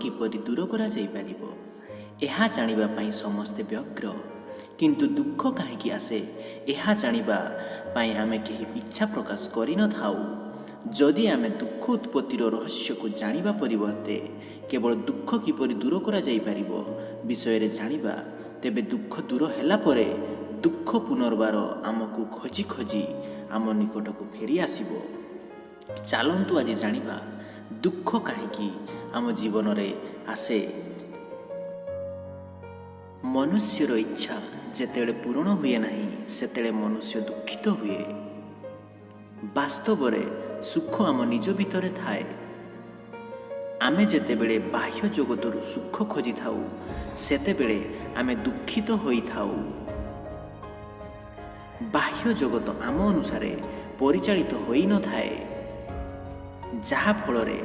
କିପରି ଦୂର କରାଯାଇପାରିବ, ଏହା ଜାଣିବା ପାଇଁ ସମସ୍ତେ ବ୍ୟଗ୍ର। କିନ୍ତୁ ଦୁଃଖ କାହିଁକି ଆସେ, ଏହା ଜାଣିବା ପାଇଁ ଆମେ କେହି ଇଚ୍ଛା ପ୍ରକାଶ କରିନଥାଉ। ଯଦି ଆମେ ଦୁଃଖ ଉତ୍ପତ୍ତିର ରହସ୍ୟକୁ ଜାଣିବା ପରିବର୍ତ୍ତେ କେବଳ ଦୁଃଖ କିପରି ଦୂର କରାଯାଇପାରିବ ବିଷୟରେ ଜାଣିବା, ତେବେ ଦୁଃଖ ଦୂର ହେଲା ପରେ ଦୁଃଖ ପୁନର୍ବାର ଆମକୁ ଖୋଜି ଖୋଜି ଆମ ନିକଟକୁ ଫେରି ଆସିବ। ଚାଲନ୍ତୁ ଆଜି ଜାଣିବା ଦୁଃଖ କାହିଁକି ଆମ ଜୀବନରେ ଆସେ। ମନୁଷ୍ୟର ଇଚ୍ଛା ଯେତେବେଳେ ପୂରଣ ହୁଏ ନାହିଁ, ସେତେବେଳେ ମନୁଷ୍ୟ ଦୁଃଖିତ ହୁଏ। ବାସ୍ତବରେ ସୁଖ ଆମ ନିଜ ଭିତରେ ଥାଏ। ଆମେ ଯେତେବେଳେ ବାହ୍ୟ ଜଗତରୁ ସୁଖ ଖୋଜିଥାଉ, ସେତେବେଳେ ଆମେ ଦୁଃଖିତ ହୋଇଥାଉ। ବାହ୍ୟ ଜଗତ ଆମ ଅନୁସାରେ ପରିଚାଳିତ ହୋଇନଥାଏ, ଯାହାଫଳରେ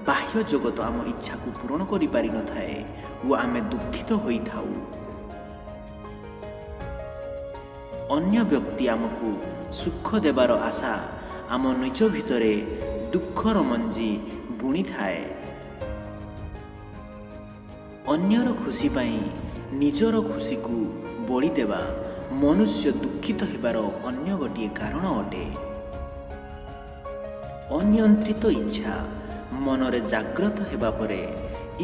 ବାହ୍ୟ ଜଗତ ଆମ ଇଚ୍ଛାକୁ ପୂରଣ କରିପାରିନଥାଏ ଓ ଆମେ ଦୁଃଖିତ ହୋଇଥାଉ। ଅନ୍ୟ ବ୍ୟକ୍ତି ଆମକୁ ସୁଖ ଦେବାର ଆଶା ଆମ ନିଜ ଭିତରେ ଦୁଃଖର ମଞ୍ଜି ବୁଣିଥାଏ। ଅନ୍ୟର ଖୁସି ପାଇଁ ନିଜର ଖୁସିକୁ ବଳି ଦେବା ମନୁଷ୍ୟ ଦୁଃଖିତ ହେବାର ଅନ୍ୟ ଗୋଟିଏ କାରଣ ଅଟେ। ଅନିୟନ୍ତ୍ରିତ ଇଚ୍ଛା ମନରେ ଜାଗ୍ରତ ହେବା ପରେ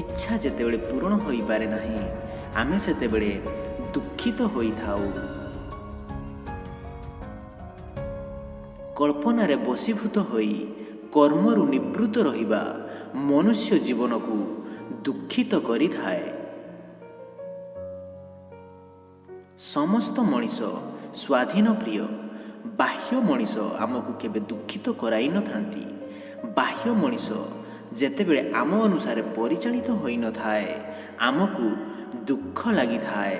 ଇଚ୍ଛା ଯେତେବେଳେ ପୂରଣ ହୋଇପାରେ ନାହିଁ, ଆମେ ସେତେବେଳେ ଦୁଃଖିତ ହୋଇଥାଉ। କଳ୍ପନାରେ ବଶୀଭୂତ ହୋଇ କର୍ମରୁ ନିବୃତ୍ତ ରହିବା ମନୁଷ୍ୟ ଜୀବନକୁ ଦୁଃଖିତ କରିଥାଏ। ସମସ୍ତ ମଣିଷ ସ୍ୱାଧୀନ ପ୍ରିୟ। ବାହ୍ୟ ମଣିଷ ଆମକୁ କେବେ ଦୁଃଖିତ କରାଇନଥାନ୍ତି। ବାହ୍ୟ ମଣିଷ ଯେତେବେଳେ ଆମ ଅନୁସାରେ ପରିଚାଳିତ ହୋଇନଥାଏ, ଆମକୁ ଦୁଃଖ ଲାଗିଥାଏ।